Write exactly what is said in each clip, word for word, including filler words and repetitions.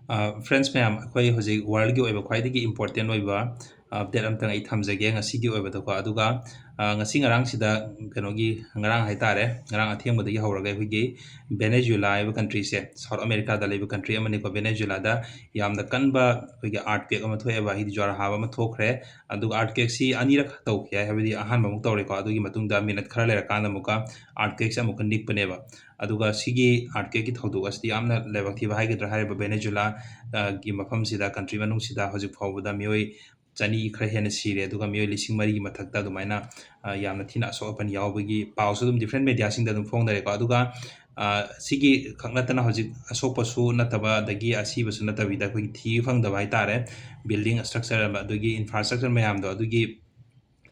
Friends ꯃꯌꯥꯝ, ꯑꯩꯈꯣꯏ ꯍꯧꯖꯤꯛ ꯋꯥꯔꯜꯒꯤ ꯑꯣꯏꯕ ꯈ꯭ꯋꯥꯏꯗꯒꯤ ꯏꯝꯄꯣꯔꯇꯦꯟ ꯑꯣꯏꯕ ꯑꯞꯗꯦꯠ ꯑꯝꯇꯪ ꯑꯩ ꯊꯝꯖꯒꯦ ꯉꯁꯤꯒꯤ ꯑꯣꯏꯕꯗꯀꯣ꯫ ꯑꯗꯨꯒ ꯉꯁꯤ ꯉꯔꯥꯡꯁꯤꯗ, ꯀꯩꯅꯣꯒꯤ, ꯉꯔꯥꯡ ꯍꯥꯏꯇꯥꯔꯦ, ꯉꯔꯥꯡ ꯑꯊꯦꯡꯕꯗꯒꯤ ꯍꯧꯔꯒ ꯑꯩꯈꯣꯏꯒꯤ ꯚꯦꯅꯦꯖꯨꯂꯥ ꯍꯥꯏꯕ ꯀꯟꯇ꯭ꯔꯤꯁꯦ, ꯁꯥꯎꯠ ꯑꯃꯦꯔꯤꯀꯥꯗ ꯂꯩꯕ ꯀꯟꯇ꯭ꯔꯤ ꯑꯃꯅꯤꯀꯣ꯫ ꯚꯦꯅꯦꯖꯨꯂꯥꯗ ꯌꯥꯝꯅ ꯀꯟꯕ ꯑꯩꯈꯣꯏꯒꯤ ꯑꯥꯔꯠꯀ꯭ꯋꯦꯛ ꯑꯃ ꯊꯣꯛꯑꯦꯕ, ꯍꯥꯏꯗꯤ ꯖ꯭ꯋꯥꯔ ꯍꯥꯕ ꯑꯃ ꯊꯣꯛꯈ꯭ꯔꯦ꯫ ꯑꯗꯨꯒ ꯑꯥꯔꯠꯀ꯭ꯋꯦꯛꯁꯤ ꯑꯅꯤꯔꯛ ꯇꯧꯈꯤ ꯍꯥꯏ, ꯍꯥꯏꯕꯗꯤ ꯑꯍꯥꯟꯕ ꯑꯃꯨꯛ ꯇꯧꯔꯦꯀꯣ, ꯑꯗꯨꯒꯤ ꯃꯇꯨꯡꯗ ꯃꯤꯅꯠ ꯈꯔ ꯂꯩꯔꯀꯥꯟꯗ ꯑꯃꯨꯛꯀ ꯑꯥꯔꯠꯀ꯭ꯋꯦꯛꯁꯦ ꯑꯃꯨꯛꯀ ꯅꯤꯛꯄꯅꯦꯕ꯫ ꯑꯗꯨꯒ ꯁꯤꯒꯤ ꯑꯥꯔꯠꯀ꯭ꯋꯦꯛꯀꯤ ꯊꯧꯗꯣꯛ ꯑꯁꯤꯗꯤ ꯌꯥꯝꯅ ꯂꯥꯏꯕꯛ ꯊꯤꯕ ꯍꯥꯏꯒꯗ꯭ꯔꯥ, ꯍꯥꯏꯔꯤꯕ ꯚꯦꯅꯦꯖꯨꯂꯥ, ꯑ, ꯒꯤ ꯃꯐꯝꯁꯤꯗ, ꯀꯟꯇ꯭ꯔꯤ ꯃꯅꯨꯡꯁꯤꯗ ꯍꯧꯖꯤꯛ ꯐꯥꯎꯕꯗ ꯃꯤꯑꯣꯏ ꯆꯅꯤ ꯈꯔ ꯍꯦꯟꯅ ꯁꯤꯔꯦ, ꯑꯗꯨꯒ ꯃꯤꯑꯣꯏ ꯂꯤꯁꯤꯡ ꯃꯔꯤꯒꯤ ꯃꯊꯛꯇ ꯑꯗꯨꯃꯥꯏꯅ, ꯑ, ꯌꯥꯝꯅ ꯊꯤꯅ ꯑꯁꯣꯛ ꯑꯄꯟ ꯌꯥꯎꯕꯒꯤ ꯄꯥꯎꯁꯨ ꯑꯗꯨꯝ ꯗꯤꯐ꯭ꯔꯦꯟ ꯃꯦꯗꯤꯌꯥꯁꯤꯡꯗ ꯑꯗꯨꯝ ꯐꯣꯡꯅꯔꯦꯀꯣ꯫ ꯑꯗꯨꯒ, ꯑ, ꯁꯤꯒꯤ ꯈꯛ ꯅꯠꯇꯅ ꯍꯧꯖꯤꯛ ꯑꯁꯣꯛꯄꯁꯨ ꯅꯠꯇꯕ, ꯑꯗꯒꯤ ꯑꯁꯤꯕꯁꯨ ꯅꯠꯇꯕꯤꯗ, ꯑꯩꯈꯣꯏꯒꯤ ꯊꯤꯕ ꯐꯪꯗꯕ ꯍꯥꯏꯇꯥꯔꯦ, ꯕꯤꯜꯗꯤꯡ ꯁ꯭ꯇ꯭ꯔꯛꯆꯔ ꯑꯃ, ꯑꯗꯨꯒꯤ ꯏꯟꯐ꯭ꯔꯥꯁ꯭ꯇ꯭ꯔꯛꯆꯔ ꯃꯌꯥꯝꯗꯣ, ꯑꯗꯨꯒꯤ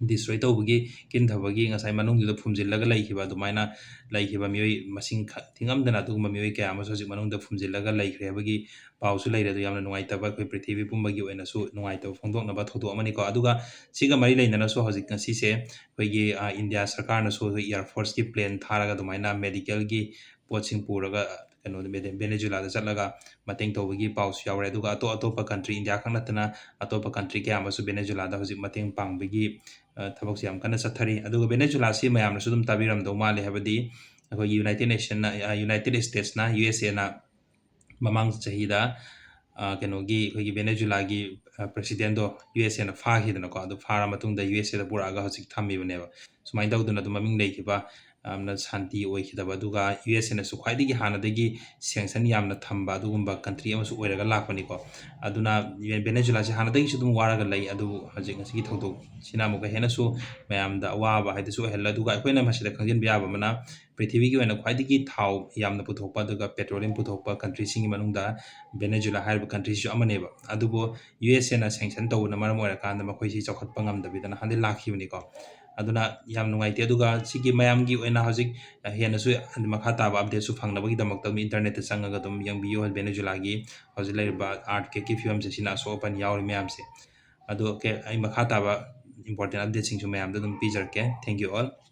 ꯗꯤꯁꯇ꯭ꯔꯣꯏ ꯇꯧꯕꯒꯤ, ꯀꯤꯟꯊꯕꯒꯤ, ꯉꯁꯥꯏ ꯃꯅꯨꯡꯗꯨꯗ ꯐꯨꯝꯖꯤꯜꯂꯒ ꯂꯩꯈꯤꯕ, ꯑꯗꯨꯃꯥꯏꯅ ꯂꯩꯈꯤꯕ ꯃꯤꯑꯣꯏ ꯃꯁꯤꯡ ꯈ-, ꯊꯤꯉꯝꯗꯅ ꯑꯗꯨꯒꯨꯝꯕ ꯃꯤꯑꯣꯏ ꯀꯌꯥ ꯑꯃꯁꯨ ꯍꯧꯖꯤꯛ ꯃꯅꯨꯡꯗ ꯐꯨꯝꯖꯤꯜꯂꯒ ꯂꯩꯈ꯭ꯔꯦ ꯍꯥꯏꯕꯒꯤ ꯄꯥꯎꯁꯨ ꯂꯩꯔꯦ꯫ ꯑꯗꯨ ꯌꯥꯝꯅ ꯅꯨꯡꯉꯥꯏꯇꯕ, ꯑꯩꯈꯣꯏ ꯄ꯭ꯔꯤꯊꯤꯕꯤ ꯄꯨꯝꯕꯒꯤ ꯑꯣꯏꯅꯁꯨ ꯅꯨꯡꯉꯥꯏꯇꯕ ꯐꯣꯡꯗꯣꯛꯅꯕ ꯊꯧꯗꯣꯛ ꯑꯃꯅꯤꯀꯣ꯫ ꯑꯗꯨꯒ ꯁꯤꯒ ꯃꯔꯤ ꯂꯩꯅꯅꯁꯨ ꯍꯧꯖꯤꯛ ꯉꯁꯤꯁꯦ ꯑꯩꯈꯣꯏꯒꯤ, ꯑ, ꯏꯟꯗꯤꯌꯥ ꯁꯔꯀꯥꯔꯅꯁꯨ ꯑꯩꯈꯣꯏ ꯑꯦꯌꯥꯔ ꯐꯣꯔꯁꯀꯤ ꯄ꯭ꯂꯦꯟ ꯊꯥꯔꯒ ꯑꯗꯨꯃꯥꯏꯅ ꯃꯦꯗꯤꯀꯦꯜꯒꯤ ꯄꯣꯠꯁꯤꯡ ꯄꯨꯔꯒ, ꯀꯩꯅꯣꯗ, ꯚꯦꯅꯦ-, ꯚꯦꯅꯦꯖꯨꯂꯥꯗ ꯆꯠꯂꯒ ꯃꯇꯦꯡ ꯇꯧꯕꯒꯤ ꯄꯥꯎꯁꯨ ꯌꯥꯎꯔꯦ꯫ ꯑꯗꯨꯒ ꯑꯇꯣꯞ ꯑꯇꯣꯞꯄ ꯀꯟꯇ꯭ꯔꯤ, ꯏꯟꯗꯤꯌꯥ ꯈꯛ ꯅꯠꯇꯅ ꯑꯇꯣꯞꯄ ꯀꯟꯇ꯭ꯔꯤ ꯀꯌꯥ ꯑꯃꯁꯨ ꯚꯦꯅꯦꯖꯨꯂꯥꯗ ꯍꯧꯖꯤꯛ ꯃꯇꯦꯡ ꯄꯥꯡꯕꯒꯤ, ꯑ, ꯊꯕꯛꯁꯦ ꯌꯥꯝ ꯀꯟꯅ ꯆꯠꯊꯔꯤ꯫ ꯑꯗꯨꯒ ꯚꯦꯅꯦꯖꯨꯂꯥꯁꯤ ꯃꯌꯥꯝꯅꯁꯨ ꯑꯗꯨꯝ ꯇꯥꯕꯤꯔꯝꯗꯧ ꯃꯥꯜꯂꯦ, ꯍꯥꯏꯕꯗꯤ ꯑꯩꯈꯣꯏꯒꯤ ꯌꯨꯅꯥꯏꯇꯦꯠ ꯅꯦꯁꯟꯅ, ꯑ, ꯌꯨꯅꯥꯏꯇꯦꯠ ꯁ꯭ꯇꯦꯠꯁꯅ, ꯌꯨ ꯑꯦꯁ ꯑꯦꯅ ꯃꯃꯥꯡ ꯆꯍꯤꯗ, ꯑ, ꯀꯩꯅꯣꯒꯤ, ꯑꯩꯈꯣꯏꯒꯤ ꯚꯦꯅꯦꯖꯨꯂꯥꯒꯤ, ꯑ, ꯄ꯭ꯔꯦꯁꯤꯗꯦꯟꯗꯣ ꯌꯨ ꯑꯦꯁ ꯑꯦꯅ ꯐꯥꯈꯤꯗꯅꯀꯣ, ꯑꯗꯨ ꯐꯥꯔ ꯃꯇꯨꯡꯗ ꯌꯨ ꯑꯦꯁ ꯑꯦꯗ ꯄꯨꯔꯛꯑꯒ ꯍꯧꯖꯤꯛ ꯊꯝꯃꯤꯕꯅꯦꯕ꯫ ꯁꯨꯃꯥꯏꯅ ꯇꯧꯗꯅ ꯑꯗꯨꯝ ꯃꯃꯤꯡ ꯂꯩꯈꯤꯕ, ꯌꯥꯝꯅ ꯁꯥꯟꯇꯤ ꯑꯣꯏꯈꯤꯗꯕ, ꯑꯗꯨꯒ ꯌꯨ ꯑꯦꯁ ꯑꯦꯅꯁꯨ ꯈ꯭ꯋꯥꯏꯗꯒꯤ ꯍꯥꯟꯅꯗꯒꯤ ꯁꯦꯡꯁꯟ ꯌꯥꯝꯅ ꯊꯝꯕ ꯑꯗꯨꯒꯨꯝꯕ ꯀꯟꯇ꯭ꯔꯤ ꯑꯃꯁꯨ ꯑꯣꯏꯔꯒ ꯂꯥꯛꯄꯅꯤꯀꯣ꯫ ꯑꯗꯨꯅ ꯚꯦ-, ꯚꯦꯅꯦꯖꯨꯂꯥꯁꯦ ꯍꯥꯟꯅꯗꯒꯤꯁꯨ ꯑꯗꯨꯝ ꯋꯥꯔꯒ ꯂꯩ, ꯑꯗꯨꯕꯨ ꯍꯧꯖꯤꯛ ꯉꯁꯤꯒꯤ ꯊꯧꯗꯣꯛꯁꯤꯅ ꯑꯃꯨꯛꯀ ꯍꯦꯟꯅꯁꯨ ꯃꯌꯥꯝꯗ ꯑꯋꯥꯕ ꯍꯥꯏꯗꯨꯁꯨ ꯑꯣꯏꯍꯜꯂꯦ꯫ ꯑꯗꯨꯒ ꯑꯩꯈꯣꯏꯅ ꯃꯁꯤꯗ ꯈꯪꯖꯤꯟꯕ ꯌꯥꯕ ꯑꯃꯅ, ꯄ꯭ꯔꯤꯊꯤꯕꯤꯒꯤ ꯑꯣꯏꯅ ꯈ꯭ꯋꯥꯏꯗꯒꯤ ꯊꯥꯎ ꯌꯥꯝꯅ ꯄꯨꯊꯣꯛꯄ ꯑꯗꯨꯒ ꯄꯦꯇ꯭ꯔꯣꯂꯤꯌꯝ ꯄꯨꯊꯣꯛꯄ ꯀꯟꯇ꯭ꯔꯤꯁꯤꯡꯒꯤ ꯃꯅꯨꯡꯗ ꯚꯦꯅꯦꯖꯨꯂꯥ ꯍꯥꯏꯔꯤꯕ ꯀꯟꯇ꯭ꯔꯤꯁꯤꯁꯨ ꯑꯃꯅꯦꯕ꯫ ꯑꯗꯨꯕꯨ ꯌꯨ ꯑꯦꯁ ꯑꯦꯅ ꯁꯦꯡꯁꯟ ꯇꯧꯕꯅ ꯃꯔꯝ ꯑꯣꯏꯔꯀꯥꯟꯗ ꯃꯈꯣꯏꯁꯤ ꯆꯥꯎꯈꯠꯄ ꯉꯝꯗꯕꯤꯗ ꯅꯍꯥꯟꯗꯩ ꯂꯥꯛꯈꯤꯕꯅꯤꯀꯣ꯫ ꯑꯗꯨꯅ ꯌꯥꯝ ꯅꯨꯡꯉꯥꯏꯇꯦ꯫ ꯑꯗꯨꯒ ꯁꯤꯒꯤ ꯃꯌꯥꯝꯒꯤ ꯑꯣꯏꯅ ꯍꯧꯖꯤꯛ ꯍꯦꯟꯅꯁꯨ ꯃꯈꯥ ꯇꯥꯕ ꯑꯞꯗꯦꯠꯁꯨ ꯐꯪꯅꯕꯒꯤꯗꯃꯛꯇ ꯑꯗꯨꯝ ꯏꯟꯇꯔꯅꯦꯠꯇ ꯆꯪꯉꯒ ꯑꯗꯨꯝ ꯌꯦꯡꯕꯤꯌꯨ, ꯚꯦꯅꯦꯖꯨꯂꯥꯒꯤ ꯍꯧꯖꯤꯛ ꯂꯩꯔꯤꯕ ꯑꯥꯔꯠꯀ꯭ꯋꯦꯛꯀꯤ ꯐꯤꯕꯝꯁꯦ, ꯁꯤꯅ ꯑꯁꯣꯛ ꯑꯄꯟ ꯌꯥꯎꯔꯤ ꯃꯌꯥꯝꯁꯦ꯫ ꯑꯗꯣ, ꯑꯣꯀꯦ, ꯑꯩ ꯃꯈꯥ ꯇꯥꯕ ꯏꯝꯄꯣꯔꯇꯦꯟ ꯑꯞꯗꯦꯠꯁꯤꯡꯁꯨ ꯃꯌꯥꯝꯗ ꯑꯗꯨꯝ ꯄꯤꯖꯔꯛꯀꯦ꯫ Thank you all.